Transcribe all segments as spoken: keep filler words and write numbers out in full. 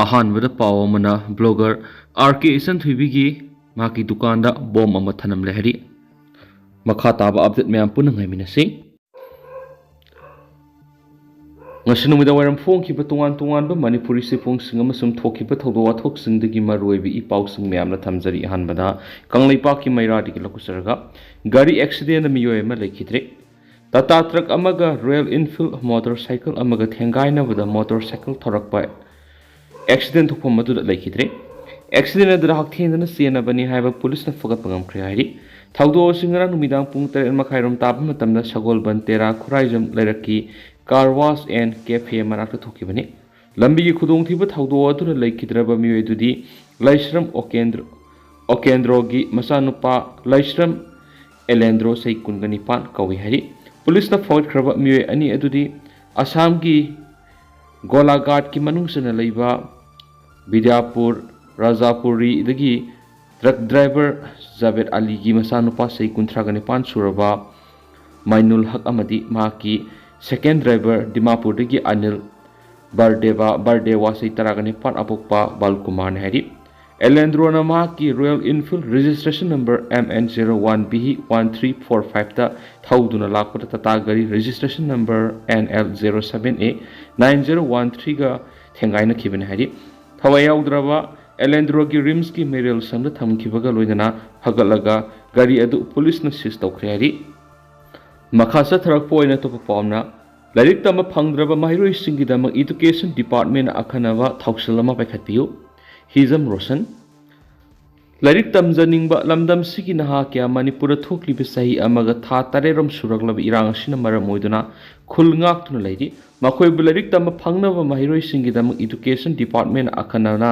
ꯑꯍꯥꯟꯕꯗ ꯄꯥꯎ ꯑꯃꯅ ꯕ꯭ꯂꯣꯒꯔ ꯑꯥꯔ ꯀꯦ ꯏꯆꯟꯊꯣꯏꯕꯤꯒꯤ ꯃꯍꯥꯛꯀꯤ ꯗꯨꯀꯥꯟꯗ ꯕꯣꯝ ꯑꯃ ꯊꯅꯝꯂꯦ ꯍꯥꯏꯔꯤ꯫ ꯃꯈꯥ ꯇꯥꯕ ꯑꯞꯗꯦꯠ ꯃꯌꯥꯝ ꯄꯨꯟꯅ ꯉꯥꯏꯃꯤꯟꯅꯁꯤ꯫ ꯉꯁꯤ ꯅꯨꯃꯤꯗꯥꯡ ꯋꯥꯏꯔꯝ ꯐꯣꯡꯈꯤꯕ ꯇꯣꯉꯥꯟ ꯇꯣꯉꯥꯟꯕ ꯃꯅꯤꯄꯨꯔꯤ ꯆꯦꯐꯣꯡꯁꯤꯡ ꯑꯃꯁꯨꯡ ꯊꯣꯛꯈꯤꯕ ꯊꯧꯗꯣꯛ ꯋꯥꯊꯣꯛꯁꯤꯡꯗꯒꯤ ꯃꯔꯨꯑꯣꯏꯕ ꯏ ꯄꯥꯎꯁꯤꯡ ꯃꯌꯥꯝꯅ ꯊꯝꯖꯔꯤ꯫ ꯑꯍꯥꯟꯕꯗ ꯀꯪꯂꯩꯄꯥꯛꯀꯤ ꯃꯩꯔꯥꯗꯒꯤ ꯂꯧꯈꯠꯆꯔꯒ ꯒꯥꯔꯤ ꯑꯦꯛꯁꯤꯗꯦꯟꯗ ꯃꯤꯑꯣꯏ ꯑꯃ ꯂꯩꯈꯤꯗ꯭ꯔꯦ꯫ ꯇꯥꯇꯥ ꯇ꯭ꯔꯛ ꯑꯃꯒ ꯔꯣꯌꯦꯜ ꯏꯟꯐꯤꯜꯗ ꯃꯣꯇꯣꯔ ꯁꯥꯏꯀꯜ ꯑꯃꯒ ꯊꯦꯡꯒꯥꯏꯅꯕꯗ ꯃꯣꯇꯣꯔ ꯁꯥꯏꯀꯜ ꯊꯧꯔꯛꯄ ꯑꯦꯛꯁꯤꯗꯦꯟ ꯊꯣꯛꯐꯝ ꯑꯗꯨꯗ ꯂꯩꯈꯤꯗ꯭ꯔꯦ꯫ ꯑꯦꯛꯁꯤꯗꯦꯟ ꯑꯗꯨꯗ ꯍꯛꯊꯦꯡꯅꯅ ꯆꯦꯟꯅꯕꯅꯤ ꯍꯥꯏꯕ ꯄꯨꯂꯤꯁꯅ ꯐꯒꯠꯄ ꯉꯝꯈ꯭ꯔꯦ ꯍꯥꯏꯔꯤ꯫ ꯊꯧꯗꯣꯛ ꯑꯁꯤ ꯉꯔꯥꯡ ꯅꯨꯃꯤꯗꯥꯡ ꯄꯨꯡ ꯇꯔꯦꯠ ꯃꯈꯥꯏꯔꯣꯝ ꯇꯥꯕ ꯃꯇꯝꯗ ꯁꯒꯣꯜꯕꯟ ꯇꯦꯔꯥ Khuraijam ꯂꯩꯔꯛꯀꯤ car wash and cafe ꯃꯅꯥꯛꯇ ꯊꯣꯛꯈꯤꯕꯅꯤ꯫ ꯂꯝꯕꯤꯒꯤ ꯈꯨꯗꯣꯡꯊꯤꯕ ꯊꯧꯗꯣꯛ ꯑꯗꯨꯅ ꯂꯩꯈꯤꯗ꯭ꯔꯕ ꯃꯤꯑꯣꯏ ꯑꯗꯨꯗꯤ ꯂꯥꯏꯁ꯭ꯔꯝ ꯑꯣꯀꯦꯟꯗ꯭ꯔ-, ꯑꯣꯀꯦꯟꯗ꯭ꯔꯣꯒꯤ ꯃꯆꯥꯅꯨꯄꯥ ꯂꯥꯏꯁ꯭ꯔꯝ ꯑꯦꯂꯦꯟꯗ꯭ꯔꯣ ꯆꯍꯤ ꯀꯨꯟꯒ ꯅꯤꯄꯥꯟ ꯀꯧꯏ ꯍꯥꯏꯔꯤ꯫ ꯄꯨꯂꯤꯁꯅ ꯐꯒꯠꯈ꯭ꯔꯕ ꯃꯤꯑꯣꯏ ꯑꯅꯤ ꯑꯗꯨꯗꯤ ꯑꯁꯥꯝꯒꯤ ꯒꯣꯂꯥꯘꯥꯠꯀꯤ ꯃꯅꯨꯡ ꯆꯟꯅ ꯂꯩꯕ ꯕꯤꯗ꯭ꯌꯥꯄꯨꯔ ꯔꯥꯖꯥꯄꯨꯔꯤꯗꯒꯤ ꯇ꯭ꯔꯛ ꯗ꯭ꯔꯥꯏꯚꯔ ꯖꯥꯕꯦꯗ ꯑꯂꯤꯒꯤ ꯃꯆꯥꯅꯨꯄꯥ ꯆꯍꯤ ꯀꯨꯟꯊ꯭ꯔꯥꯒ ꯅꯤꯄꯥꯟ ꯁꯨꯔꯕ ꯃꯥꯏꯅꯨꯜ ꯍꯛ ꯑꯃꯗꯤ ꯃꯍꯥꯛꯀꯤ ꯁꯦꯀꯦꯟ ꯗ꯭ꯔꯥꯏꯚꯔ ꯗꯤꯃꯥꯄꯨꯔꯗꯒꯤ ꯑꯅꯤꯜ ꯕꯔꯗꯦꯕꯥ, ꯕꯔꯗꯦꯋꯥ ꯆꯍꯤ ꯇꯔꯥꯒ ꯅꯤꯄꯥꯟ ꯑꯄꯣꯛꯄ ꯕꯥꯜꯀꯨꯃꯥꯔꯅꯤ ꯍꯥꯏꯔꯤ꯫ ꯑꯦꯂꯦꯟꯗ꯭ꯔꯣꯅ ꯃꯍꯥꯛꯀꯤ royal Enfield registration number M N zero one B one three four ꯐꯥꯏꯚꯇ ꯊꯧꯗꯨꯅ ꯂꯥꯛꯄꯗ ꯇꯥꯇꯥ ꯒꯥꯔꯤ registration number N L zero seven A nine zero one ꯊ꯭ꯔꯤꯒ ꯊꯦꯡꯒꯥꯏꯅꯈꯤꯕꯅꯤ ꯍꯥꯏꯔꯤ꯫ ꯊꯋꯥꯏ ꯌꯥꯎꯗ꯭ꯔꯕ ꯑꯦꯂꯦꯟꯗ꯭ꯔꯣꯒꯤ ꯔꯤꯝꯁꯀꯤ ꯃꯦꯔꯤꯌꯦꯜ ꯁꯪꯗ ꯊꯝꯈꯤꯕꯒ ꯂꯣꯏꯅꯅ ꯐꯒꯠꯂꯒ ꯒꯥꯔꯤ ꯑꯗꯨ ꯄꯨꯂꯤꯁꯅ ꯁꯤꯖ ꯇꯧꯈ꯭ꯔꯦ ꯍꯥꯏꯔꯤ꯫ ꯃꯈꯥ ꯆꯠꯊꯔꯛꯄ ꯑꯣꯏꯅ ꯑꯇꯣꯞꯄ ꯄꯥꯎ ꯑꯃꯅ, ꯂꯥꯏꯔꯤꯛ ꯇꯝꯕ ꯐꯪꯗ꯭ꯔꯕ ꯃꯍꯩꯔꯣꯏꯁꯤꯡꯒꯤꯗꯃꯛ ꯏꯗꯨꯀꯦꯁꯟ ꯗꯤꯄꯥꯔꯠꯃꯦꯟꯅ ꯑꯈꯟꯅꯕ ꯊꯧꯁꯤꯜ ꯑꯃ ꯄꯥꯏꯈꯠꯄꯤꯌꯨ꯫ ꯍꯤꯖꯝ ꯔꯣꯁꯟ꯫ ꯂꯥꯏꯔꯤꯛ ꯇꯝꯖꯅꯤꯡꯕ ꯂꯝꯗꯝꯁꯤꯒꯤ ꯅꯍꯥ ꯀꯌꯥ ꯃꯅꯤꯄꯨꯔꯗ ꯊꯣꯛꯂꯤꯕ ꯆꯍꯤ ꯑꯃꯒ ꯊꯥ ꯇꯔꯦꯠꯔꯣꯝ ꯁꯨꯔꯛꯂꯕ ꯏꯔꯥꯡ ꯑꯁꯤꯅ ꯃꯔꯝ ꯑꯣꯏꯗꯨꯅ ꯈꯨꯜ ꯉꯥꯛꯇꯨꯅ ꯂꯩꯔꯤ꯫ ꯃꯈꯣꯏꯕꯨ ꯂꯥꯏꯔꯤꯛ ꯇꯝꯕ ꯐꯪꯅꯕ ꯃꯍꯩꯔꯣꯏꯁꯤꯡꯒꯤꯗꯃꯛ ꯏꯗꯨꯀꯦꯁꯟ ꯗꯤꯄꯥꯔꯠꯃꯦꯟꯅ ꯑꯈꯟꯅꯅ,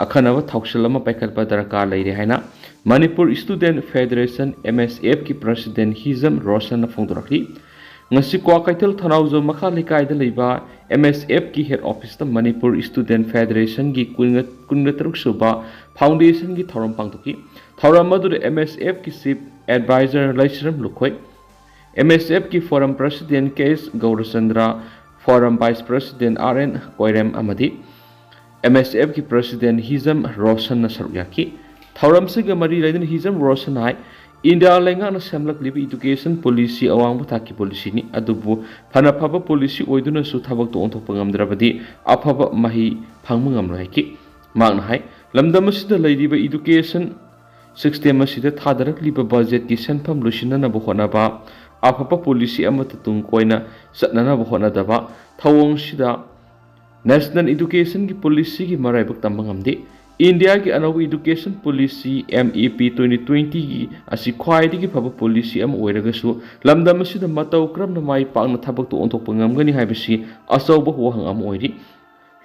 ꯑꯈꯟꯅꯕ ꯊꯧꯁꯤꯜ ꯑꯃ ꯄꯥꯏꯈꯠꯄ ꯗꯔꯀꯥꯔ ꯂꯩꯔꯦ ꯍꯥꯏꯅ Manipur student federation, M S ꯑꯦꯐꯀꯤ president ꯍꯤꯖꯝ ꯔꯣꯁꯟꯅ ꯐꯣꯡꯗꯣꯔꯛꯂꯤ꯫ ꯉꯁꯤ ꯀ꯭ꯋꯥꯀꯩꯊꯦꯜ ꯊꯧꯅꯥꯎꯖꯝ ꯃꯈꯥ ꯂꯩꯀꯥꯏꯗ ꯂꯩꯕ ꯑꯦꯝ ꯑꯦꯁ ꯑꯦꯐꯀꯤ ꯍꯦꯗ ꯑꯣꯐꯤꯁꯇ ꯃꯅꯤꯄꯨꯔ ꯁ꯭ꯇꯨꯗꯦꯟꯠ ꯐꯦꯗꯔꯦꯁꯟꯒꯤ ꯀꯨꯟꯒ, ꯀꯨꯟꯒ ꯇꯔꯨꯛ ꯁꯨꯕ ꯐꯥꯎꯟꯗꯦꯁꯟꯒꯤ ꯊꯧꯔꯝ ꯄꯥꯡꯊꯣꯛꯈꯤ꯫ ꯊꯧꯔꯝ ꯑꯗꯨꯗ ꯑꯦꯝ ꯑꯦꯁ ꯑꯦꯐꯀꯤ chief adviser Leishram Lukhoi, M S ꯑꯦꯐꯀꯤ forum president K S Gourachandra, forum vice president R N Koirem ꯑꯃꯗꯤ ꯑꯦꯝ ꯑꯦꯁ ꯑꯦꯐꯀꯤ ꯄ꯭ꯔꯁꯤꯗꯦꯟ ꯍꯤꯖꯝ ꯔꯣꯁꯟꯅ ꯁꯔꯨꯛ ꯌꯥꯈꯤ꯫ ꯊꯧꯔꯝꯁꯤꯒ ꯃꯔꯤ ꯂꯩꯅꯅ ꯍꯤꯖꯝ ꯔꯣꯁꯟ ꯍꯥꯏ, ꯏꯟꯗꯤꯌꯥ ꯂꯩꯉꯥꯛꯅ ꯁꯦꯝꯂꯛꯂꯤꯕ ꯏꯗꯨꯀꯦꯁꯟ ꯄꯣꯂꯤꯁꯤ ꯑꯋꯥꯡꯕ ꯊꯥꯛꯀꯤ ꯄꯣꯂꯤꯁꯤꯅꯤ, ꯑꯗꯨꯕꯨ ꯐꯅ ꯐꯕ ꯄꯣꯂꯤꯁꯤ ꯑꯣꯏꯗꯨꯅꯁꯨ ꯊꯕꯛꯇ ꯑꯣꯟꯊꯣꯛꯄ ꯉꯝꯗ꯭ꯔꯕꯗꯤ ꯑꯐꯕ ꯃꯍꯩ ꯐꯪꯕ ꯉꯝꯂꯣꯏ ꯍꯥꯏꯈꯤ꯫ ꯃꯍꯥꯛꯅ ꯍꯥꯏ, ꯂꯝꯗꯝ ꯑꯁꯤꯗ ꯂꯩꯔꯤꯕ ꯏꯗꯨꯀꯦꯁꯟ ꯁꯤꯁꯇꯦꯝ ꯑꯁꯤꯗ ꯊꯥꯗꯔꯛꯂꯤꯕ ꯕꯖꯦꯠꯀꯤ ꯁꯦꯟꯐꯝ ꯂꯣꯏꯁꯤꯟꯅꯅꯕ ꯍꯣꯠꯅꯕ, ꯑꯐꯕ ꯄꯣꯂꯤꯁꯤ ꯑꯃꯠꯇ ꯇꯨꯡ ꯀꯣꯏꯅ ꯆꯠꯅꯅꯕ ꯍꯣꯠꯅꯗꯕ, ꯊꯧꯑꯣꯡꯁꯤꯗ ꯅꯦꯁꯅꯦꯜ ꯏꯗꯨꯀꯦꯁꯟꯒꯤ ꯄꯣꯂꯤꯁꯤꯒꯤ ꯃꯔꯥꯏꯕꯛ ꯇꯝꯕ ꯉꯝꯗꯦ꯫ ꯏꯟꯗꯤꯌꯥꯒꯤ ꯑꯅꯧꯕ education policy, M E P twenty twenty ꯒꯤ ꯑꯁꯤ ꯈ꯭ꯋꯥꯏꯗꯒꯤ ꯐꯕ ꯄꯣꯂꯤꯁꯤ ꯑꯃ ꯑꯣꯏꯔꯒꯁꯨ, ꯂꯝꯗꯝ ꯑꯁꯤꯗ ꯃꯇꯧ ꯀꯔꯝꯅ ꯃꯥꯏ ꯄꯥꯛꯅ ꯊꯕꯛꯇ ꯑꯣꯟꯊꯣꯛꯄ ꯉꯝꯒꯅꯤ ꯍꯥꯏꯕꯁꯤ ꯑꯆꯧꯕ ꯋꯥꯍꯪ ꯑꯃ ꯑꯣꯏꯔꯤ꯫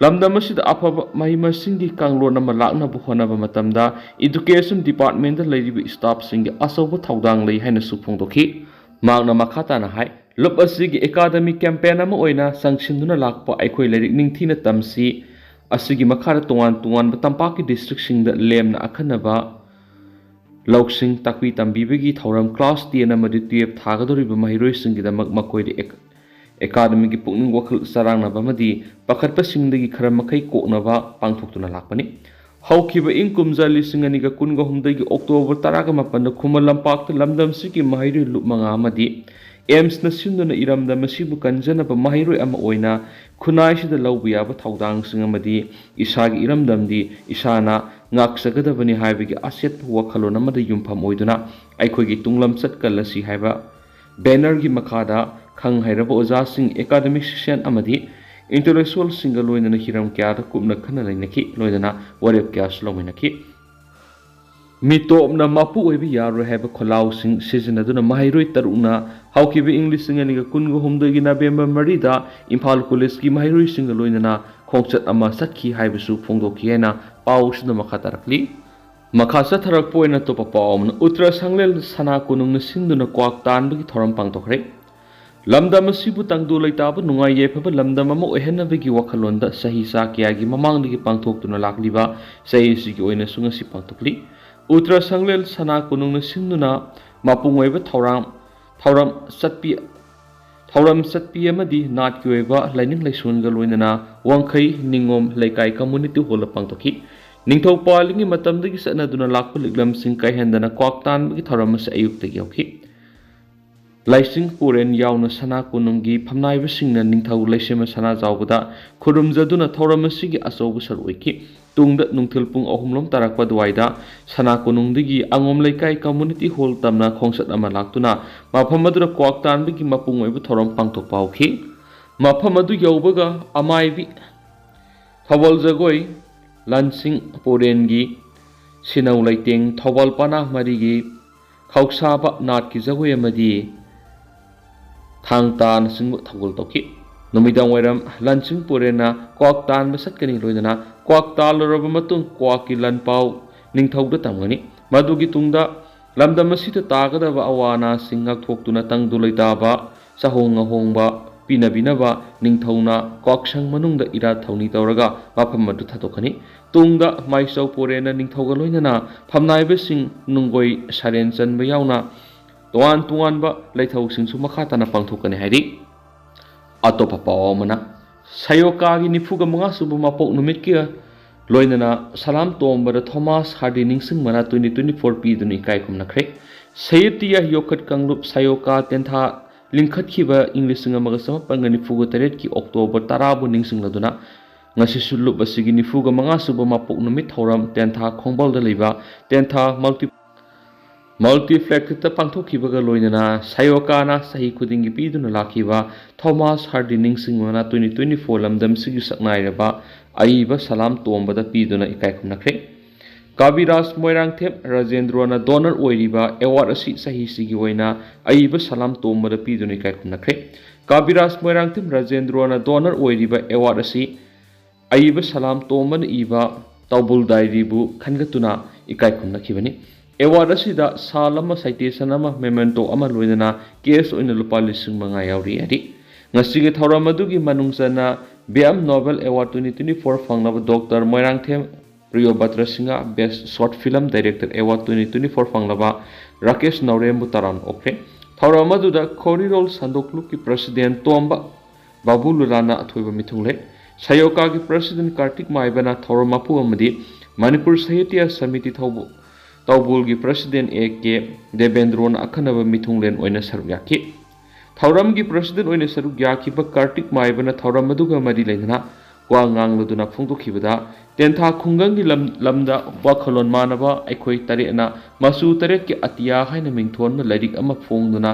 ꯂꯝꯗꯝ ꯑꯁꯤꯗ ꯑꯐꯕ ꯃꯍꯩ ꯃꯁꯤꯡꯒꯤ ꯀꯥꯡꯂꯣꯟ ꯑꯃ ꯂꯥꯛꯅꯕ ꯍꯣꯠꯅꯕ ꯃꯇꯝꯗ, ꯏꯗꯨꯀꯦꯁꯟ ꯗꯤꯄꯥꯔꯠꯃꯦꯟꯗ ꯂꯩꯔꯤꯕ ꯁ꯭ꯇꯥꯐꯁꯤꯡꯒꯤ ꯑꯆꯧꯕ ꯊꯧꯗꯥꯡ ꯂꯩ ꯍꯥꯏꯅꯁꯨ ꯐꯣꯡꯗꯣꯛꯈꯤ꯫ ꯃꯍꯥꯛꯅ ꯃꯈꯥ ꯇꯥꯅ ꯍꯥꯏ, ꯂꯨꯞ ꯑꯁꯤꯒꯤ ꯑꯦꯀꯥꯗꯃꯤꯛ ꯀꯦꯝꯄꯦꯟ ꯑꯃ ꯑꯣꯏꯅ ꯆꯪꯁꯤꯟꯗꯨꯅ ꯂꯥꯛꯄ ꯑꯩꯈꯣꯏ ꯂꯥꯏꯔꯤꯛ ꯅꯤꯡꯊꯤꯅ ꯇꯝꯁꯤ ꯑꯁꯤꯒꯤ ꯃꯈꯥꯗ ꯇꯣꯉꯥꯟ ꯇꯣꯉꯥꯟꯕ ꯇꯝꯄꯥꯛꯀꯤ ꯗꯤꯁꯇ꯭ꯔꯤꯛꯁꯤꯡꯗ ꯂꯦꯝꯅ ꯑꯈꯟꯅꯕ ꯂꯧꯁꯤꯡ ꯇꯥꯛꯄꯤ ꯇꯝꯕꯤꯕꯒꯤ ꯊꯧꯔꯝ, ꯀ꯭ꯂꯥꯁ ꯇꯦꯟ ꯑꯃꯗꯤ ꯇꯨꯌꯦꯜꯐ ꯊꯥꯒꯗꯧꯔꯤꯕ ꯃꯍꯩꯔꯣꯏꯁꯤꯡꯒꯤꯗꯃꯛ ꯃꯈꯣꯏꯗ ꯑꯦꯛ-, ꯑꯦꯀꯥꯗꯃꯤꯒꯤ ꯄꯨꯛꯅꯤꯡ ꯋꯥꯈꯜ ꯆꯔꯥꯡꯅꯕ ꯑꯃꯗꯤ ꯄꯥꯈꯠꯄꯁꯤꯡꯗꯒꯤ ꯈꯔ ꯃꯈꯩ ꯀꯣꯛꯅꯕ ꯄꯥꯡꯊꯣꯛꯇꯨꯅ ꯂꯥꯛꯄꯅꯤ꯫ ꯍꯧꯈꯤꯕ ꯏꯪ ꯀꯨꯝꯖꯥ ꯂꯤꯁꯤꯡ ꯑꯅꯤꯒ ꯀꯨꯟꯒ ꯍꯨꯝꯗꯣꯏꯒꯤ ꯑꯣꯛꯇꯣꯕꯔ ꯇꯔꯥꯒ ꯃꯥꯄꯟꯗ ꯈꯨꯃꯟ ꯂꯝꯄꯥꯛꯇ ꯂꯝꯗꯝꯁꯤꯒꯤ ꯃꯍꯩꯔꯣꯏ ꯂꯨꯞ ꯃꯉꯥ ꯑꯃꯗꯤ ꯑꯦꯝꯁꯅ ꯁꯤꯟꯗꯨꯅ ꯏꯔꯝꯗꯝ ꯑꯁꯤꯕꯨ ꯀꯟꯖꯅꯕ ꯃꯍꯩꯔꯣꯏ ꯑꯃ ꯑꯣꯏꯅ ꯈꯨꯟꯅꯥꯏꯁꯤꯗ ꯂꯧꯕ ꯌꯥꯕ ꯊꯧꯗꯥꯡꯁꯤꯡ ꯑꯃꯗꯤ ꯏꯁꯥꯒꯤ ꯏꯔꯝꯗꯝꯗꯤ ꯏꯁꯥꯅ ꯉꯥꯛꯆꯒꯗꯕꯅꯤ ꯍꯥꯏꯕꯒꯤ ꯑꯆꯦꯠꯄ ꯋꯥꯈꯜꯂꯣꯟ ꯑꯃꯗ ꯌꯨꯝꯐꯝ ꯑꯣꯏꯗꯨꯅ ꯑꯩꯈꯣꯏꯒꯤ ꯇꯨꯡꯂꯝꯆꯠ ꯀꯜꯂꯁꯤ ꯍꯥꯏꯕ ꯕꯦꯅꯔꯒꯤ ꯃꯈꯥꯗ ꯈꯪ ꯍꯩꯔꯕ ꯑꯣꯖꯥꯁꯤꯡ, ꯑꯦꯀꯥꯗꯃꯤꯛ ꯁꯦꯛꯁꯟ ꯑꯃꯗꯤ ꯏꯟꯇꯦꯂꯦꯛꯆꯨꯋꯦꯜꯁꯤꯡꯒ ꯂꯣꯏꯅꯅ ꯍꯤꯔꯝ ꯀꯌꯥꯗ ꯀꯨꯞꯅ ꯈꯟꯅ ꯅꯩꯅꯈꯤ, ꯂꯣꯏꯅꯅ ꯋꯥꯔꯦꯞ ꯀꯌꯥꯁꯨ ꯂꯧꯃꯤꯟꯅꯈꯤ꯫ ꯃꯤꯇꯣꯞꯅ ꯃꯄꯨ ꯑꯣꯏꯕ ꯌꯥꯔꯣꯏ ꯍꯥꯏꯕ ꯈꯣꯜꯂꯥꯎꯁꯤꯡ ꯁꯤꯖꯤꯟꯅꯗꯨꯅ ꯃꯍꯩꯔꯣꯏ ꯇꯔꯨꯛꯅ ꯍꯧꯈꯤꯕ ꯏꯪ ꯂꯤꯁꯤꯡ ꯑꯅꯤꯒ ꯀꯨꯟꯒ ꯍꯨꯝꯗꯣꯏꯒꯤ ꯅꯕꯦꯝꯕꯔ ꯃꯔꯤꯗ ꯏꯝꯐꯥꯜ ꯀꯣꯂꯦꯖꯀꯤ ꯃꯍꯩꯔꯣꯏꯁꯤꯡꯒ ꯂꯣꯏꯅꯅ ꯈꯣꯡꯆꯠ ꯑꯃ ꯆꯠꯈꯤ ꯍꯥꯏꯕꯁꯨ ꯐꯣꯡꯗꯣꯛꯈꯤ ꯍꯥꯏꯅ ꯄꯥꯎꯁꯤꯗ ꯃꯈꯥ ꯇꯥꯔꯛꯂꯤ꯫ ꯃꯈꯥ ꯆꯠꯊꯔꯛꯄ ꯑꯣꯏꯅ ꯑꯇꯣꯞꯄ ꯄꯥꯎ ꯑꯃꯅ, ꯎꯠꯇ꯭ꯔ ꯁꯪꯂꯦꯟ ꯁꯅꯥ ꯀꯣꯅꯨꯡꯅ ꯁꯤꯟꯗꯨꯅ ꯀ꯭ꯋꯥꯛ ꯇꯥꯟꯕꯒꯤ ꯊꯧꯔꯝ ꯄꯥꯡꯊꯣꯛꯈ꯭ꯔꯦ꯫ ꯂꯝꯗꯝ ꯑꯁꯤꯕꯨ ꯇꯪꯗꯨ ꯂꯩꯇꯥꯕ ꯅꯨꯡꯉꯥꯏ ꯌꯥꯏꯐꯕ ꯂꯝꯗꯝ ꯑꯃ ꯑꯣꯏꯍꯟꯅꯕꯒꯤ ꯋꯥꯈꯜꯂꯣꯟꯗ ꯆꯍꯤ ꯆꯥ ꯀꯌꯥꯒꯤ ꯃꯃꯥꯡꯗꯒꯤ ꯄꯥꯡꯊꯣꯛꯇꯨꯅ ꯂꯥꯛꯂꯤꯕ ꯆꯍꯤꯁꯤꯒꯤ ꯑꯣꯏꯅꯁꯨ ꯉꯁꯤ ꯄꯥꯡꯊꯣꯛꯂꯤ꯫ ꯎꯠꯇ꯭ꯔ ꯁꯪꯂꯦꯟ ꯁꯅꯥ ꯀꯣꯅꯨꯡꯅ ꯁꯤꯟꯗꯨꯅ ꯃꯄꯨꯡ ꯑꯣꯏꯕ ꯊꯧꯔꯥꯡ, ꯊꯧꯔꯝ ꯆꯠꯄꯤ, ꯊꯧꯔꯝ ꯆꯠꯄꯤ ꯑꯃꯗꯤ ꯅꯥꯠꯀꯤ ꯑꯣꯏꯕ ꯂꯥꯏꯅꯤꯡ ꯂꯥꯏꯁꯣꯟꯒ ꯂꯣꯏꯅꯅ ꯋꯥꯡꯈꯩ ꯅꯤꯉꯣꯝ ꯂꯩꯀꯥꯏ ꯀꯝꯃꯨꯅꯤꯇꯤ ꯍꯣꯜꯗ ꯄꯥꯡꯊꯣꯛꯈꯤ꯫ ꯅꯤꯡꯊꯧ ꯄꯥꯜꯂꯤꯉꯩ ꯃꯇꯝꯗꯒꯤ ꯆꯠꯅꯗꯨꯅ ꯂꯥꯛꯄ ꯂꯤꯛꯂꯝꯁꯤꯡ ꯀꯥꯏꯍꯟꯗꯅ ꯀ꯭ꯋꯥꯛ ꯇꯥꯟꯕꯒꯤ ꯊꯧꯔꯝ ꯑꯁꯤ ꯑꯌꯨꯛꯇꯒꯤ ꯍꯧꯈꯤ꯫ ꯂꯥꯏꯁꯤꯡ ꯄꯨꯔꯦꯟ ꯌꯥꯎꯅ ꯁꯅꯥ ꯀꯣꯅꯨꯡꯒꯤ ꯐꯝꯅꯥꯏꯕꯁꯤꯡꯅ ꯅꯤꯡꯊꯧ ꯂꯩꯁꯦꯝꯕ ꯁꯅꯥꯖꯥꯎꯕꯗ ꯈꯨꯔꯨꯝꯖꯗꯨꯅ ꯊꯧꯔꯝ ꯑꯁꯤꯒꯤ ꯑꯆꯧꯕ ꯁꯔꯨꯛ ꯑꯣꯏꯈꯤ꯫ ꯇꯨꯡꯗ ꯅꯨꯡꯊꯤꯜ ꯄꯨꯡ ꯑꯍꯨꯝ ꯂꯣꯝ ꯇꯥꯔꯛꯄ ꯑꯗꯨꯋꯥꯏꯗ ꯁꯅꯥ ꯀꯣꯅꯨꯡꯗꯒꯤ ꯑꯉꯣꯝ ꯂꯩꯀꯥꯏ ꯀꯝꯃꯨꯅꯤꯇꯤ ꯍꯣꯜ ꯇꯝꯅ ꯈꯣꯡꯆꯠ ꯑꯃ ꯂꯥꯛꯇꯨꯅ ꯃꯐꯝ ꯑꯗꯨꯗ ꯀ꯭ꯋꯥꯛ ꯇꯥꯟꯕꯒꯤ ꯃꯄꯨꯡ ꯑꯣꯏꯕ ꯊꯧꯔꯝ ꯄꯥꯡꯊꯣꯛꯄ ꯍꯧꯈꯤ꯫ ꯃꯐꯝ ꯑꯗꯨ ꯌꯧꯕꯒ ꯑꯃꯥꯏꯕꯤ, ꯊꯧꯕꯥꯜ ꯖꯒꯣꯏ, ꯂꯟꯁꯤꯡ ꯄꯣꯔꯦꯟꯒꯤ ꯁꯤꯅꯧ ꯂꯩꯇꯦꯡ, ꯊꯧꯕꯥꯜ ꯄꯅꯥ ꯃꯔꯤꯒꯤ ꯈꯧꯁꯥꯕ ꯅꯥꯠꯀꯤ ꯖꯒꯣꯏ ꯑꯃꯗꯤ ꯊꯥꯡ ꯇꯥꯅꯆꯤꯡꯕ ꯊꯧꯒꯜ ꯇꯧꯈꯤ꯫ ꯅꯨꯃꯤꯗꯥꯡ ꯋꯥꯏꯔꯝ ꯂꯟꯁꯤꯡ ꯄꯣꯔꯦꯟꯅ ꯀ꯭ꯋꯥꯛ ꯇꯥꯟꯕ ꯆꯠꯀꯅꯤ꯫ ꯂꯣꯏꯅꯅ ꯀ꯭ꯋꯥꯛ ꯇꯥꯜꯂꯨꯔꯕ ꯃꯇꯨꯡ ꯀ꯭ꯋꯥꯛꯀꯤ ꯂꯟ ꯄꯥꯎ ꯅꯤꯡꯊꯧꯗ ꯇꯝꯒꯅꯤ꯫ ꯃꯗꯨꯒꯤ ꯇꯨꯡꯗ ꯂꯝꯗꯝ ꯑꯁꯤꯗ ꯇꯥꯒꯗꯕ ꯑꯋꯥ ꯑꯅꯥꯁꯤꯡ ꯉꯥꯛꯊꯣꯛꯇꯨꯅ ꯇꯪꯗꯨ ꯂꯩꯇꯥꯕ, ꯆꯥꯍꯣꯡ ꯉꯥꯍꯣꯡꯕ ꯄꯤꯅꯕꯤꯅꯕ ꯅꯤꯡꯊꯧꯅ ꯀ꯭ꯋꯥꯛꯁꯪ ꯃꯅꯨꯡꯗ ꯏꯔꯥꯠ ꯊꯧꯅꯤ ꯇꯧꯔꯒ ꯃꯐꯝ ꯑꯗꯨ ꯊꯥꯗꯣꯛꯀꯅꯤ꯫ ꯇꯨꯡꯗ ꯃꯥꯏꯆꯧ ꯄꯣꯔꯦꯅ ꯅꯤꯡꯊꯧꯒ ꯂꯣꯏꯅꯅ ꯐꯝꯅꯥꯏꯕꯁꯤꯡ ꯅꯨꯡꯒꯣꯏ ꯁꯔꯦꯟ ꯆꯟꯕ ꯌꯥꯎꯅ ꯇꯣꯉꯥꯟ ꯇꯣꯉꯥꯟꯕ ꯂꯩꯊꯧꯁꯤꯡꯁꯨ ꯃꯈꯥ ꯇꯥꯅ ꯄꯥꯡꯊꯣꯛꯀꯅꯤ ꯍꯥꯏꯔꯤ꯫ ꯑꯇꯣꯞꯄ ꯄꯥꯎ ꯑꯃꯅ, ꯁꯌꯣꯀꯥꯒꯤ ꯅꯤꯐꯨꯒ ꯃꯉꯥ ꯁꯨꯕ ꯃꯄꯣꯛ ꯅꯨꯃꯤꯠꯀꯤ ꯂꯣꯏꯅꯅ ꯁꯂꯥꯝ ꯇꯣꯝꯕꯗ ꯊꯣꯃꯥꯁ ꯍꯥꯔꯗꯤ ꯅꯤꯡꯁꯤꯡꯕꯅ twenty twenty four ꯄꯤꯗꯨꯅ ꯏꯀꯥꯏ ꯈꯨꯝꯅꯈ꯭ꯔꯦ꯫ ꯁꯍꯤꯇ꯭ꯌ ꯌꯣꯛꯈꯠ ꯀꯥꯡꯂꯨꯞ ꯁꯌꯣꯀꯥ ꯇꯦꯟꯊꯥ ꯂꯤꯡꯈꯠꯈꯤꯕ ꯏꯪ ꯂꯤꯁꯤꯡ ꯑꯃꯒ ꯆꯃꯥꯄꯟꯒ ꯅꯤꯐꯨꯒ ꯇꯔꯦꯠꯀꯤ ꯑꯣꯛꯇꯣꯕꯔ ꯇꯔꯥꯕꯨ ꯅꯤꯡꯁꯤꯡꯂꯗꯨꯅ ꯉꯁꯤꯁꯨ ꯂꯨꯞ ꯑꯁꯤꯒꯤ ꯅꯤꯐꯨꯒ ꯃꯉꯥ ꯁꯨꯕ ꯃꯄꯣꯛ ꯅꯨꯃꯤꯠ ꯊꯧꯔꯝ ꯇꯦꯟꯊꯥ ꯈꯣꯡꯕꯥꯜꯗ ꯂꯩꯕ ꯇꯦꯟꯊꯥ ꯃꯜꯇꯤ ꯃꯜꯇꯤꯄ꯭ꯂꯦꯛꯁꯇ ꯄꯥꯡꯊꯣꯛꯈꯤꯕꯒ ꯂꯣꯏꯅꯅ ꯁꯌꯣꯀꯥꯅ ꯆꯍꯤ ꯈꯨꯗꯤꯡꯒꯤ ꯄꯤꯗꯨꯅ ꯂꯥꯛꯈꯤꯕ ꯊꯣꯃꯥꯁ ꯍꯥꯔꯗꯤ ꯅꯤꯡꯁꯤꯡꯕꯅ twenty twenty four ꯂꯝꯗꯝꯁꯤꯒꯤ ꯁꯛꯅꯥꯏꯔꯕ ꯑꯏꯕ ꯁꯂꯥꯝ ꯇꯣꯝꯕꯗ ꯄꯤꯗꯨꯅ ꯏꯀꯥꯏ ꯈꯨꯝꯅꯈ꯭ꯔꯦ꯫ ꯀꯕꯤꯔꯥꯖ ꯃꯣꯏꯔꯥꯡꯊꯦꯝ ꯔꯥꯖꯦꯟꯗ꯭ꯔꯣꯅ ꯗꯣꯅꯔ ꯑꯣꯏꯔꯤꯕ ꯑꯦꯋꯥꯔꯗ ꯑꯁꯤ ꯆꯍꯤꯁꯤꯒꯤ ꯑꯣꯏꯅ ꯑꯏꯕ ꯁꯂꯥꯝ ꯇꯣꯝꯕꯗ ꯄꯤꯗꯨꯅ ꯏꯀꯥꯏ ꯈꯨꯝꯅꯈ꯭ꯔꯦ꯫ ꯀꯕꯤꯔꯥꯖ ꯃꯣꯏꯔꯥꯡꯊꯦꯝ ꯔꯥꯖꯦꯟꯗ꯭ꯔꯣꯅ ꯗꯣꯅꯔ ꯑꯣꯏꯔꯤꯕ ꯑꯦꯋꯥꯔꯗ ꯑꯁꯤ ꯑꯏꯕ ꯁꯂꯥꯝ ꯇꯣꯝꯕꯅ ꯏꯕ ꯇꯧꯕꯨꯜ ꯗꯥꯏꯔꯤꯕꯨ ꯈꯟꯒꯠꯇꯨꯅ ꯏꯀꯥꯏ ꯈꯨꯝꯅꯈꯤꯕꯅꯤ꯫ ꯑꯦꯋꯥꯔꯗ ꯑꯁꯤꯗ ꯁꯥꯜ ꯑꯃ, ꯁꯥꯏꯇꯦꯁꯟ ꯑꯃ, ꯃꯦꯃꯦꯟꯇꯣ ꯑꯃ ꯂꯣꯏꯅꯅ ꯀꯦꯁ ꯑꯣꯏꯅ ꯂꯨꯄꯥ ꯂꯤꯁꯤꯡ ꯃꯉꯥ ꯌꯥꯎꯔꯤ ꯍꯥꯏꯔꯤ꯫ ꯉꯁꯤꯒꯤ ꯊꯧꯔꯝ ꯑꯗꯨꯒꯤ ꯃꯅꯨꯡ ꯆꯟꯅ ꯕꯦꯝ ꯅꯣꯕꯦꯜ ꯑꯦꯋꯥꯔꯗ twenty twenty four ꯐꯪꯂꯕ doctor Moirangthem Priyobrata Singh, Best Short Film Director Award twenty twenty four ꯐꯪꯂꯕ ꯔꯥꯀꯦꯁ ꯅꯥꯎꯔꯦꯝꯕꯨ ꯇꯔꯥꯝꯅ ꯑꯣꯛꯈ꯭ꯔꯦ꯫ ꯊꯧꯔꯝ ꯑꯗꯨꯗ ꯈꯣꯔꯤꯔꯣꯜ ꯁꯟꯗꯣꯛ ꯂꯨꯞꯀꯤ ꯄ꯭ꯔꯁꯤꯗꯦꯟ ꯇꯣꯝꯕ ꯕꯥꯕꯨꯂꯨꯂꯥꯅ ꯑꯊꯣꯏꯕ ꯃꯤꯊꯨꯡꯂꯦ꯫ ꯁꯌꯣꯀꯥꯒꯤ ꯄ꯭ꯔꯁꯤꯗꯦꯟ ꯀꯥꯔꯇꯤꯛ ꯃꯥꯏꯕꯅ ꯊꯧꯔꯝ ꯃꯄꯨ ꯑꯃꯗꯤ ꯃꯅꯤꯄꯨꯔ ꯁꯥꯍꯤꯇ꯭ꯌ ꯁꯃꯤꯇꯤ ꯊꯧꯕ-, ꯇꯧꯕꯨꯜꯒꯤ ꯄ꯭ꯔꯁꯤꯗꯦꯟ ꯑꯦ ꯀꯦ ꯗꯦꯕꯦꯟꯗ꯭ꯔꯣꯅ ꯑꯈꯟꯅꯕ ꯃꯤꯊꯨꯡꯂꯦꯟ ꯑꯣꯏꯅ ꯁꯔꯨꯛ ꯌꯥꯈꯤ꯫ ꯊꯧꯔꯝꯒꯤ ꯄ꯭ꯔꯁꯤꯗꯦꯟ ꯑꯣꯏꯅ ꯁꯔꯨꯛ ꯌꯥꯈꯤꯕ ꯀꯥꯔꯇꯤꯛ ꯃꯥꯏꯕꯅ ꯊꯧꯔꯝ ꯑꯗꯨꯒ ꯃꯔꯤ ꯂꯩꯅꯅ ꯋꯥ ꯉꯥꯡꯂꯗꯨꯅ ꯐꯣꯡꯗꯣꯛꯈꯤꯕꯗ, ꯇꯦꯟꯊꯥ ꯈꯨꯡꯒꯪꯒꯤ ꯂꯝ-, ꯂꯝꯗ ꯋꯥꯈꯜꯂꯣꯟ ꯃꯥꯟꯅꯕ ꯑꯩꯈꯣꯏ ꯇꯔꯦꯠꯅ ꯃꯆꯨ ꯇꯔꯦꯠꯀꯤ ꯑꯇꯤꯌꯥ ꯍꯥꯏꯅ ꯃꯤꯡꯊꯣꯟꯕ ꯂꯥꯏꯔꯤꯛ ꯑꯃ ꯐꯣꯡꯗꯨꯅ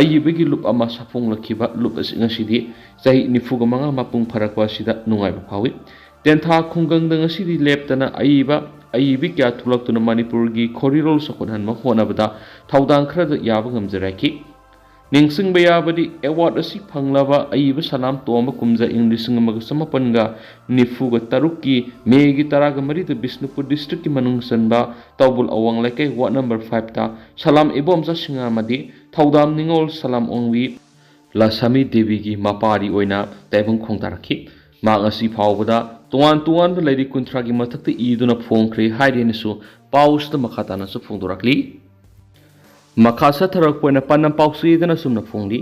ꯑꯏꯕꯒꯤ ꯂꯨꯞ ꯑꯃ ꯁꯥꯐꯣꯡꯂꯛꯈꯤꯕ ꯂꯨꯞ ꯑꯁꯤ ꯉꯁꯤꯗꯤ ꯆꯍꯤ ꯅꯤꯐꯨꯒ ꯃꯉꯥ ꯃꯄꯨꯡ ꯐꯥꯔꯛꯄ ꯑꯁꯤꯗ ꯅꯨꯡꯉꯥꯏꯕ ꯐꯥꯎꯏ꯫ ꯇꯦꯟꯊꯥ ꯈꯨꯡꯒꯪꯗ ꯉꯁꯤꯗꯤ ꯂꯦꯞꯇꯅ ꯑꯏꯕ, ꯑꯏꯕꯤ ꯀꯌꯥ ꯊꯣꯛꯂꯛꯇꯨꯅ ꯃꯅꯤꯄꯨꯔꯒꯤ ꯈꯣꯔꯤꯔꯣꯜ ꯆꯥꯎꯈꯠꯍꯟꯕ ꯍꯣꯠꯅꯕꯗ ꯊꯧꯗꯥꯡ ꯈꯔꯗ ꯌꯥꯕ ꯉꯝꯖꯔꯛꯈꯤ꯫ ꯅꯤꯡꯁꯤꯡꯕ ꯌꯥꯕꯗꯤ, ꯑꯦꯋꯥꯔꯗ ꯑꯁꯤ ꯐꯪꯂꯕ ꯑꯏꯕ ꯁꯂꯥꯝ ꯇꯣꯝꯕ ꯀꯨꯝꯖꯥ ꯏꯪ ꯂꯤꯁꯤꯡ ꯑꯃꯒ ꯆꯃꯥꯄꯟꯒ ꯅꯤꯐꯨꯒ ꯇꯔꯨꯛꯀꯤ ꯃꯦꯒꯤ ꯇꯔꯥꯒ ꯃꯔꯤꯗ ꯕꯤꯁꯅꯨꯄꯨꯔ ꯗꯤꯁꯇ꯭ꯔꯤꯛꯀꯤ ꯃꯅꯨꯡ ꯆꯟꯕ ꯇꯧꯕꯨꯜ ꯑꯋꯥꯡ ꯂꯩꯀꯥꯏ ꯋꯥꯔꯗ ꯅꯝꯕꯔ ꯐꯥꯏꯚꯇ ꯁꯂꯥꯝ ꯏꯕꯣꯝꯆꯥ ꯁꯤꯡꯉꯥꯃꯗꯤ ꯊꯧꯗꯥꯝ ꯅꯤꯉꯣꯜ ꯁꯂꯥꯝ ꯑꯣꯡꯕꯤ ꯂꯁꯥꯃꯤ ꯗꯦꯕꯤꯒꯤ ꯃꯄꯥꯔꯤ ꯑꯣꯏꯅ ꯇꯥꯏꯕꯪ ꯈꯣꯡꯗꯥꯔꯛꯈꯤ꯫ ꯃꯍꯥꯛ ꯉꯁꯤ ꯐꯥꯎꯕꯗ ꯇꯣꯉꯥꯟ ꯇꯣꯉꯥꯟꯕ ꯂꯥꯏꯔꯤꯛ ꯀꯨꯟꯊ꯭ꯔꯥꯒꯤ ꯃꯊꯛꯇ ꯏꯗꯨꯅ ꯐꯣꯡꯈ꯭ꯔꯦ ꯍꯥꯏꯔꯦꯅꯁꯨ ꯄꯥꯎꯁꯤꯗ ꯃꯈꯥ ꯇꯥꯅꯁꯨ ꯐꯣꯡꯗꯣꯔꯛꯂꯤ꯫ ꯃꯈꯥ ꯆꯠꯊꯔꯛꯄ ꯑꯣꯏꯅ ꯄꯥꯟꯗꯝ ꯄꯥꯎꯆꯦꯗꯅ ꯑꯁꯨꯝꯅ ꯐꯣꯡꯂꯤ꯫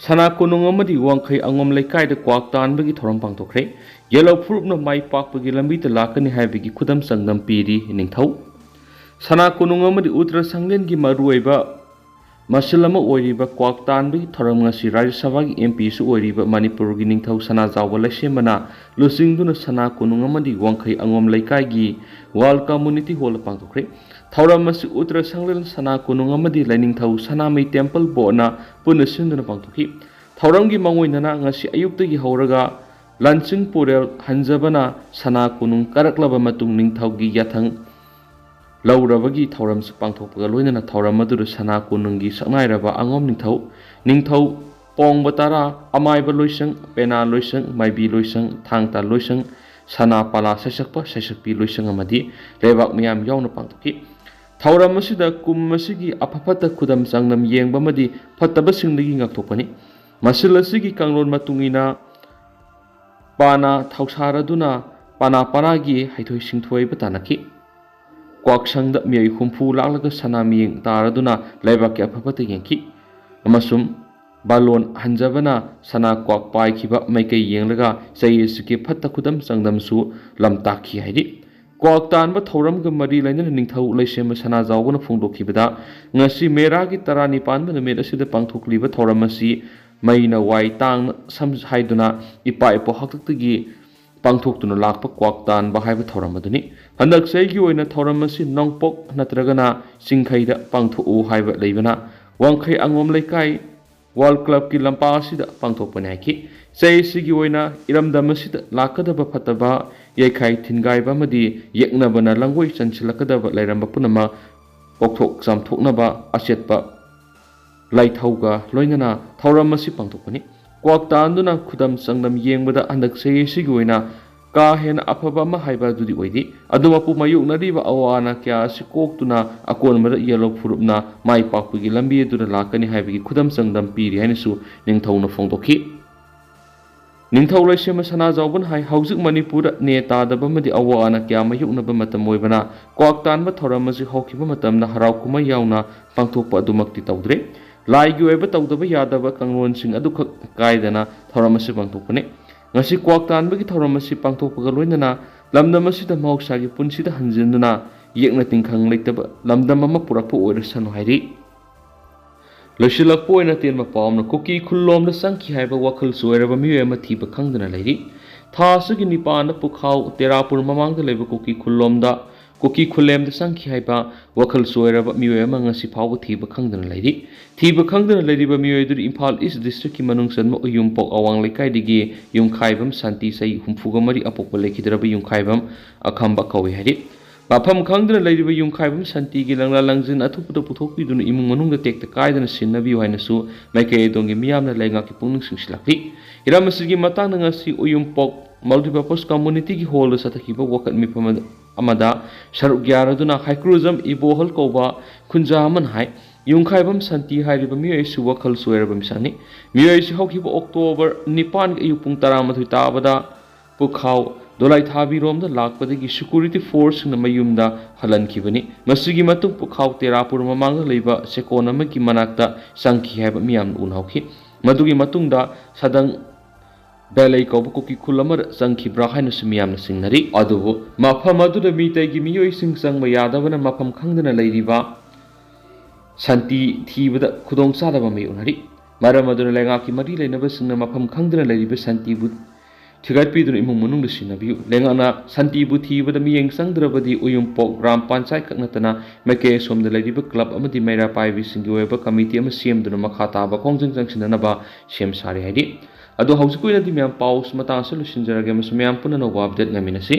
ꯁꯅꯥ ꯀꯣꯅꯨꯡ ꯑꯃꯗꯤ ꯋꯥꯡꯈꯩ ꯑꯉꯣꯝ ꯂꯩꯀꯥꯏꯗ ꯀ꯭ꯋꯥꯛ ꯇꯥꯟꯕꯒꯤ ꯊꯧꯔꯝ ꯄꯥꯡꯊꯣꯛꯈ꯭ꯔꯦ꯫ ꯌꯦꯜꯍꯧ ꯐꯨꯔꯨꯞꯅ ꯃꯥꯏ ꯄꯥꯛꯄꯒꯤ ꯂꯝꯕꯤꯗ ꯂꯥꯛꯀꯅꯤ ꯍꯥꯏꯕꯒꯤ ꯈꯨꯗꯝ ꯆꯥꯡꯗꯝ ꯄꯤꯔꯤ ꯅꯤꯡꯊꯧ꯫ ꯁꯅꯥ ꯀꯣꯅꯨꯡ ꯑꯃꯗꯤ ꯎꯇ꯭ꯔ ꯁꯪꯂꯦꯟꯒꯤ ꯃꯔꯨꯑꯣꯏꯕ ꯃꯁꯤꯜ ꯑꯃ ꯑꯣꯏꯔꯤꯕ ꯀ꯭ꯋꯥꯛ ꯇꯥꯟꯕꯒꯤ ꯊꯧꯔꯝ ꯉꯁꯤ ꯔꯥꯖ꯭ꯌ ꯁꯚꯥꯒꯤ ꯑꯦꯝ ꯄꯤꯁꯨ ꯑꯣꯏꯔꯤꯕ ꯃꯅꯤꯄꯨꯔꯒꯤ ꯅꯤꯡꯊꯧ ꯁꯅꯥꯖꯥꯎꯕ ꯂꯩꯁꯦꯝꯕꯅ ꯂꯨꯆꯤꯡꯗꯨꯅ ꯁꯅꯥ ꯀꯣꯅꯨꯡ ꯑꯃꯗꯤ ꯋꯥꯡꯈꯩ ꯑꯉꯣꯝ ꯂꯩꯀꯥꯏꯒꯤ ꯋꯥꯔꯜ ꯀꯝꯃꯨꯅꯤꯇꯤ ꯍꯣꯜꯗ ꯄꯥꯡꯊꯣꯛꯈ꯭ꯔꯦ꯫ ꯊꯧꯔꯝ ꯑꯁꯤ ꯎꯇ꯭ꯔ ꯁꯪꯂꯦꯟ ꯁꯅꯥ ꯀꯣꯅꯨꯡ ꯑꯃꯗꯤ ꯂꯥꯏꯅꯤꯡꯊꯧ ꯁꯅꯥꯃꯍꯤ ꯇꯦꯝꯄꯜ ꯕꯣꯔꯗꯅ ꯄꯨꯟꯅ ꯁꯤꯟꯗꯨꯅ ꯄꯥꯡꯊꯣꯛꯈꯤ꯫ ꯊꯧꯔꯝꯒꯤ ꯃꯥꯡꯑꯣꯏꯅꯅ ꯉꯁꯤ ꯑꯌꯨꯛꯇꯒꯤ ꯍꯧꯔꯒ ꯂꯟꯆꯤꯡ ꯄꯨꯔꯦꯜ ꯍꯟꯖꯕꯅ ꯁꯅꯥ ꯀꯣꯅꯨꯡ ꯀꯥꯔꯛꯂꯕ ꯃꯇꯨꯡ ꯅꯤꯡꯊꯧꯒꯤ ꯌꯥꯊꯪ ꯂꯧꯔꯕꯒꯤ ꯊꯧꯔꯝꯁꯨ ꯄꯥꯡꯊꯣꯛꯄꯒ ꯂꯣꯏꯅꯅ ꯊꯧꯔꯝ ꯑꯗꯨꯗ ꯁꯅꯥ ꯀꯣꯅꯨꯡꯒꯤ ꯁꯛꯅꯥꯏꯔꯕ ꯑꯉꯣꯝ ꯅꯤꯡꯊꯧ, ꯅꯤꯡꯊꯧ ꯄꯣꯡꯕ ꯇꯔꯥ, ꯑꯃꯥꯏꯕ ꯂꯣꯏꯁꯪ, ꯄꯦꯅꯥ ꯂꯣꯏꯁꯪ, ꯃꯥꯏꯕꯤ ꯂꯣꯏꯁꯪ, ꯊꯥꯡ ꯇꯥ ꯂꯣꯏꯁꯪ, ꯁꯅꯥ ꯄꯥꯂꯥ ꯁꯩꯁꯛꯄ ꯁꯩꯁꯛꯄꯤ ꯂꯣꯏꯁꯪ ꯑꯃꯗꯤ ꯂꯩꯕꯥꯛ ꯃꯤꯌꯥꯝ ꯌꯥꯎꯅ ꯄꯥꯡꯊꯣꯛꯈꯤ꯫ ꯊꯧꯔꯝ ꯑꯁꯤꯗ ꯀꯨꯝ ꯑꯁꯤꯒꯤ ꯑꯐ ꯐꯠꯇ ꯈꯨꯗꯝ ꯆꯥꯡꯗꯝ ꯌꯦꯡꯕ ꯑꯃꯗꯤ ꯐꯠꯇꯕꯁꯤꯡꯗꯒꯤ ꯉꯥꯛꯊꯣꯛꯄꯅꯤ꯫ ꯃꯁꯤꯜ ꯑꯁꯤꯒꯤ ꯀꯥꯡꯂꯣꯟ ꯃꯇꯨꯡ ꯏꯟꯅ ꯄꯥꯅꯥ ꯊꯧꯁꯥꯔꯗꯨꯅ ꯄꯥꯅꯥ ꯄꯔꯥꯒꯤ ꯍꯩꯊꯣꯏ ꯁꯤꯡꯊꯣꯏꯕ ꯇꯥꯟꯅꯈꯤ꯫ ꯀ꯭ꯋꯥꯛꯁꯪꯗ ꯃꯤꯑꯣꯏ ꯍꯨꯝꯐꯨ ꯂꯥꯛꯂꯒ ꯁꯅꯥ ꯃꯤꯌꯦꯡ ꯇꯥꯔꯗꯨꯅ ꯂꯩꯕꯥꯛꯀꯤ ꯑꯐ ꯐꯠꯇ ꯌꯦꯡꯈꯤ꯫ ꯑꯃꯁꯨꯡ ꯕꯥꯂꯣꯟ ꯍꯟꯖꯕꯅ ꯁꯅꯥ ꯀ꯭ꯋꯥꯛ ꯄꯥꯏꯈꯤꯕ ꯃꯥꯏꯀꯩ ꯌꯦꯡꯂꯒ ꯆꯩ ꯑꯁꯤꯒꯤ ꯐꯠꯇ ꯈꯨꯗꯝ ꯆꯥꯡꯗꯝꯁꯨ ꯂꯝꯇꯥꯛꯈꯤ ꯍꯥꯏꯔꯤ꯫ ꯀ꯭ꯋꯥꯛ ꯇꯥꯟꯕ ꯊꯧꯔꯝꯒ ꯃꯔꯤ ꯂꯩꯅꯅ ꯅꯤꯡꯊꯧ ꯂꯩꯁꯦꯝꯕ ꯁꯅꯥꯖꯥꯎꯕꯅ ꯐꯣꯡꯗꯣꯛꯈꯤꯕꯗ, ꯉꯁꯤ ꯃꯦꯔꯥꯒꯤ ꯇꯔꯥꯅꯤꯄꯥꯟꯕ ꯅꯨꯃꯤꯠ ꯑꯁꯤꯗ ꯄꯥꯡꯊꯣꯛꯂꯤꯕ ꯊꯧꯔꯝ ꯑꯁꯤ ꯃꯩꯅ ꯋꯥꯏ ꯇꯥꯡꯅ ꯁꯝ ꯍꯥꯏꯗꯨꯅ ꯏꯄꯥ ꯏꯄꯨ ꯍꯥꯛꯇꯛꯇꯒꯤ ꯄꯥꯡꯊꯣꯛꯇꯨꯅ ꯂꯥꯛꯄ ꯀ꯭ꯋꯥꯛ ꯇꯥꯟꯕ ꯍꯥꯏꯕ ꯊꯧꯔꯝ ꯑꯗꯨꯅꯤ꯫ ꯍꯟꯗꯛ ꯆꯍꯤꯒꯤ ꯑꯣꯏꯅ ꯊꯧꯔꯝ ꯑꯁꯤ ꯅꯣꯡꯄꯣꯛ ꯅꯠꯇ꯭ꯔꯒꯅ ꯆꯤꯡꯈꯩꯗ ꯄꯥꯡꯊꯣꯛꯎ ꯍꯥꯏꯕ ꯂꯩꯕꯅ, ꯋꯥꯡꯈꯩ ꯑꯉꯣꯝ ꯂꯩꯀꯥꯏ ꯋꯥꯔꯜ ꯀ꯭ꯂꯕꯀꯤ ꯂꯝꯄꯥꯛ ꯑꯁꯤꯗ ꯄꯥꯡꯊꯣꯛꯄꯅꯤ ꯍꯥꯏꯈꯤ꯫ ꯆꯍꯤꯁꯤꯒꯤ ꯑꯣꯏꯅ ꯏꯔꯝꯗꯝ ꯑꯁꯤꯗ ꯂꯥꯛꯀꯗꯕ ꯐꯠꯇꯕ, ꯌꯩꯈꯥꯏ ꯊꯤꯟꯒꯥꯏꯕ ꯑꯃꯗꯤ ꯌꯦꯛꯅꯕꯅ ꯂꯪꯒꯣꯏ ꯆꯟꯁꯤꯜꯂꯛꯀꯗꯕ ꯂꯩꯔꯝꯕ ꯄꯨꯝꯅꯃꯛ ꯀꯣꯛꯊꯣꯛ ꯆꯥꯝꯊꯣꯛꯅꯕ ꯑꯆꯦꯠꯄ ꯂꯥꯏꯊꯧꯒ ꯂꯣꯏꯅꯅ ꯊꯧꯔꯝ ꯑꯁꯤ ꯄꯥꯡꯊꯣꯛꯄꯅꯤ꯫ ꯀ꯭ꯋꯥꯛ ꯇꯥꯟꯗꯨꯅ ꯈꯨꯗꯝ ꯆꯥꯡꯗꯝ ꯌꯦꯡꯕꯗ ꯍꯟꯗꯛ ꯆꯍꯤꯁꯤꯒꯤ ꯑꯣꯏꯅ ꯀꯥ ꯍꯦꯟꯅ ꯑꯐꯕ ꯑꯃ ꯍꯥꯏꯕ ꯑꯗꯨꯗꯤ ꯑꯣꯏꯗꯦ꯫ ꯑꯗꯨꯃꯛꯄꯨ ꯃꯥꯌꯣꯛꯅꯔꯤꯕ ꯑꯋꯥ ꯑꯅꯥ ꯀꯌꯥ ꯑꯁꯤ ꯀꯣꯛꯇꯨꯅ ꯑꯀꯣꯟꯕꯗ ꯌꯦꯜꯂꯧ ꯐꯨꯔꯨꯞꯅ ꯃꯥꯏ ꯄꯥꯛꯄꯒꯤ ꯂꯝꯕꯤ ꯑꯗꯨꯗ ꯂꯥꯛꯀꯅꯤ ꯍꯥꯏꯕꯒꯤ ꯈꯨꯗꯝ ꯆꯥꯡꯗꯝ ꯄꯤꯔꯤ ꯍꯥꯏꯅꯁꯨ ꯅꯤꯡꯊꯧꯅ ꯐꯣꯡꯗꯣꯛꯈꯤ꯫ ꯅꯤꯡꯊꯧ ꯂꯩꯁꯦꯝꯕ ꯁꯅꯥꯖꯥꯎꯕꯅ ꯍꯥꯏ, ꯍꯧꯖꯤꯛ ꯃꯅꯤꯄꯨꯔꯗ ꯅꯦ ꯇꯥꯗꯕ ꯑꯃꯗꯤ ꯑꯋꯥ ꯑꯅꯥ ꯀꯌꯥ ꯃꯥꯌꯣꯛꯅꯕ ꯃꯇꯝ ꯑꯣꯏꯕꯅ, ꯀ꯭ꯋꯥꯛ ꯇꯥꯟꯕ ꯊꯧꯔꯝ ꯑꯁꯤ ꯍꯧꯈꯤꯕ ꯃꯇꯝꯗ ꯍꯔꯥꯎ ꯀꯨꯝꯍꯩ ꯌꯥꯎꯅ ꯄꯥꯡꯊꯣꯛꯄ ꯑꯗꯨꯃꯛꯇꯤ ꯇꯧꯗ꯭ꯔꯦ꯫ ꯂꯥꯏꯒꯤ ꯑꯣꯏꯕ ꯇꯧꯗꯕ ꯌꯥꯗꯕ ꯀꯥꯡꯂꯣꯟꯁꯤꯡ ꯑꯗꯨꯈꯛ ꯀꯥꯏꯗꯅ ꯊꯧꯔꯝ ꯑꯁꯤ ꯄꯥꯡꯊꯣꯛꯄꯅꯤ꯫ ꯉꯁꯤ ꯀ꯭ꯋꯥꯛ ꯇꯥꯟꯕꯒꯤ ꯊꯧꯔꯝ ꯑꯁꯤ ꯄꯥꯡꯊꯣꯛꯄꯒ ꯂꯣꯏꯅꯅ ꯂꯝꯗꯝ ꯑꯁꯤꯗ ꯃꯍꯧꯁꯥꯒꯤ ꯄꯨꯟꯁꯤꯗ ꯍꯟꯖꯤꯟꯗꯨꯅ ꯌꯦꯛꯅ ꯇꯤꯟꯈꯪ ꯂꯩꯇꯕ ꯂꯝꯗꯝ ꯑꯃ ꯄꯨꯔꯛꯄ ꯑꯣꯏꯔꯁꯅꯨ ꯍꯥꯏꯔꯤ꯫ ꯂꯣꯏꯁꯤꯜꯂꯛꯄ ꯑꯣꯏꯅ ꯇꯦꯟꯕ ꯄꯥꯎ ꯑꯃꯅ, ꯀꯨꯀꯤ ꯈꯨꯜꯂꯣꯝꯗ ꯆꯪꯈꯤ ꯍꯥꯏꯕ ꯋꯥꯈꯜ ꯆꯣꯏꯔꯕ ꯃꯤꯑꯣꯏ ꯑꯃ ꯊꯤꯕ ꯈꯪꯗꯅ ꯂꯩꯔꯤ꯫ ꯊꯥ ꯑꯁꯤꯒꯤ ꯅꯤꯄꯥꯟꯗ ꯄꯨꯈꯥꯎ ꯇꯦꯔꯥꯄꯨꯔ ꯃꯃꯥꯡꯗ ꯂꯩꯕ ꯀꯨꯀꯤ ꯈꯨꯜꯂꯣꯝꯗ, ꯀꯨꯀꯤ ꯈꯨꯜꯂꯦꯝꯗ ꯆꯪꯈꯤ ꯍꯥꯏꯕ ꯋꯥꯈꯜ ꯆꯣꯏꯔꯕ ꯃꯤꯑꯣꯏ ꯑꯃ ꯉꯁꯤ ꯐꯥꯎꯕ ꯊꯤꯕ ꯈꯪꯗꯅ ꯂꯩꯔꯤ꯫ ꯊꯤꯕ ꯈꯪꯗꯅ ꯂꯩꯔꯤꯕ ꯃꯤꯑꯣꯏ ꯑꯗꯨꯗꯤ ꯏꯝꯐꯥꯜ ꯏꯁ ꯗꯤꯁꯇ꯭ꯔꯤꯛꯀꯤ ꯃꯅꯨꯡ ꯆꯟꯕ ꯎꯌꯨꯝꯄꯣꯛ ꯑꯋꯥꯡ ꯂꯩꯀꯥꯏꯗꯒꯤ ꯌꯨꯝꯈꯥꯏꯕꯝ ꯁꯥꯟꯇꯤ, ꯆꯍꯤ ꯍꯨꯝꯐꯨꯒ ꯃꯔꯤ, ꯑꯄꯣꯛꯄ ꯂꯩꯈꯤꯗ꯭ꯔꯕ ꯌꯨꯝꯈꯥꯏꯕꯝ ꯑꯈꯝꯕ ꯀꯧꯏ ꯍꯥꯏꯔꯤ꯫ ꯃꯐꯝ ꯈꯪꯗꯅ ꯂꯩꯔꯤꯕ ꯌꯨꯝꯈꯥꯏꯕꯝ ꯁꯥꯟꯇꯤꯒꯤ ꯂꯪꯂꯥ ꯂꯪꯖꯤꯟ ꯑꯊꯨꯕꯗ ꯄꯨꯊꯣꯛꯄꯤꯗꯨꯅ ꯏꯃꯨꯡ ꯃꯅꯨꯡꯗ ꯇꯦꯛꯇ ꯀꯥꯏꯗꯅ ꯁꯤꯟꯅꯕꯤꯌꯨ ꯍꯥꯏꯅꯁꯨ ꯃꯥꯏꯀꯩ ꯑꯗꯣꯝꯒꯤ ꯃꯤꯌꯥꯝꯅ ꯂꯩꯉꯥꯛꯀꯤ ꯄꯨꯛꯅꯤꯡ ꯆꯤꯡꯁꯤꯜꯂꯛꯂꯤ꯫ ꯍꯤꯔꯝ ꯑꯁꯤꯒꯤ ꯃꯇꯥꯡꯗ ꯉꯁꯤ ꯎꯌꯨꯝꯄꯣꯛ Multipurpose Community ꯒꯤ ꯍꯣꯜꯗ ꯆꯠꯊꯈꯤꯕ ꯋꯥꯀꯠ ꯃꯤꯐꯝ ꯑꯃꯗ ꯁꯔꯨꯛ ꯌꯥꯔꯗꯨꯅ ꯍꯩꯀ꯭ꯔꯨꯖꯝ ꯏꯕꯣꯍꯜ ꯀꯧꯕ ꯈꯨꯟꯖꯥ ꯑꯃꯅ ꯍꯥꯏ, ꯌꯨꯝꯈꯥꯏꯕꯝ ꯁꯥꯟꯇꯤ ꯍꯥꯏꯔꯤꯕ ꯃꯤꯑꯣꯏ ꯑꯁꯤ ꯋꯥꯈꯜ ꯆꯣꯏꯔꯕ ꯃꯤꯁꯛꯅꯤ꯫ ꯃꯤꯑꯣꯏ ꯑꯁꯤ ꯍꯧꯈꯤꯕ ꯑꯣꯛꯇꯣꯕꯔ ꯅꯤꯄꯥꯟꯒꯤ ꯑꯌꯨꯛ ꯄꯨꯡ ꯇꯔꯥꯃꯥꯊꯣꯏ ꯇꯥꯕꯗ ꯄꯨꯈꯥꯎ ꯗꯣꯂꯥꯏꯊꯥꯕꯤꯔꯣꯝꯗ ꯂꯥꯛꯄꯗꯒꯤ security forceꯁꯤꯡꯅ ꯃꯌꯨꯝꯗ ꯍꯜꯍꯟꯈꯤꯕꯅꯤ꯫ ꯃꯁꯤꯒꯤ ꯃꯇꯨꯡ ꯄꯨꯈꯥꯎ ꯇꯦꯔꯥꯄꯨꯔ ꯃꯃꯥꯡꯗ ꯂꯩꯕ ꯆꯦꯛꯀꯣꯟ ꯑꯃꯒꯤ ꯃꯅꯥꯛꯇ ꯆꯪꯈꯤ ꯍꯥꯏꯕ ꯃꯤꯌꯥꯝꯅ ꯎꯅꯍꯧꯈꯤ꯫ ꯃꯗꯨꯒꯤ ꯃꯇꯨꯡꯗ ꯁꯗꯪ ꯕꯦꯂꯩ ꯀꯧꯕ ꯀꯨꯀꯤ ꯈꯨꯜ ꯑꯃꯗ ꯆꯪꯈꯤꯕ꯭ꯔꯥ ꯍꯥꯏꯅꯁꯨ ꯃꯤꯌꯥꯝꯅ ꯆꯤꯡꯅꯔꯤ꯫ ꯑꯗꯨꯕꯨ ꯃꯐꯝ ꯑꯗꯨꯗ ꯃꯤꯇꯩꯒꯤ ꯃꯤꯑꯣꯏꯁꯤꯡ ꯆꯪꯕ ꯌꯥꯗꯕꯅ ꯃꯐꯝ ꯈꯪꯗꯅ ꯂꯩꯔꯤꯕ ꯁꯥꯟꯇꯤ ꯊꯤꯕꯗ ꯈꯨꯗꯣꯡꯆꯥꯗꯕ ꯃꯥꯌꯣꯛꯅꯔꯤ꯫ ꯃꯔꯝ ꯑꯗꯨꯅ ꯂꯩꯉꯥꯛꯀꯤ ꯃꯔꯤ ꯂꯩꯅꯕꯁꯤꯡꯅ ꯃꯐꯝ ꯈꯪꯗꯅ ꯂꯩꯔꯤꯕ ꯁꯥꯟꯇꯤꯕꯨ ꯊꯤꯒꯠꯄꯤꯗꯨꯅ ꯏꯃꯨꯡ ꯃꯅꯨꯡꯗ ꯁꯤꯟꯅꯕꯤꯌꯨ꯫ ꯂꯩꯉꯥꯛꯅ ꯁꯥꯟꯇꯤꯕꯨ ꯊꯤꯕꯗ ꯃꯤꯠꯌꯦꯡ ꯆꯪꯗ꯭ꯔꯕꯗꯤ ꯎꯌꯨꯝꯄꯣꯛ ꯒ꯭ꯔꯥꯝ ꯄꯟꯆꯥꯌꯠ ꯈꯛ ꯅꯠꯇꯅ ꯃꯥꯏꯀꯩ ꯑꯁꯣꯝꯗ ꯂꯩꯔꯤꯕ ꯀ꯭ꯂꯕ ꯑꯃꯗꯤ ꯃꯩꯔꯥ ꯄꯥꯏꯕꯤꯁꯤꯡꯒꯤ ꯑꯣꯏꯕ ꯀꯃꯤꯇꯤ ꯑꯃ ꯁꯦꯝꯗꯨꯅ ꯃꯈꯥ ꯇꯥꯕ ꯈꯣꯡꯖꯪ ꯆꯪꯁꯤꯟꯅꯅꯕ ꯁꯦꯝ ꯁꯥꯔꯤ ꯍꯥꯏꯔꯤ꯫ ꯑꯗꯣ ꯍꯧꯖꯤꯛꯀꯤ ꯑꯣꯏꯅꯗꯤ ꯃꯌꯥꯝ ꯄꯥꯎ ꯃꯇꯥꯡ ꯑꯁꯤꯗ ꯂꯣꯏꯁꯤꯟꯖꯔꯒꯦ ꯑꯃꯁꯨꯡ ꯃꯌꯥꯝ ꯄꯨꯟꯅ ꯑꯅꯧꯕ update ꯉꯥꯏꯃꯤꯟꯅꯁꯤ꯫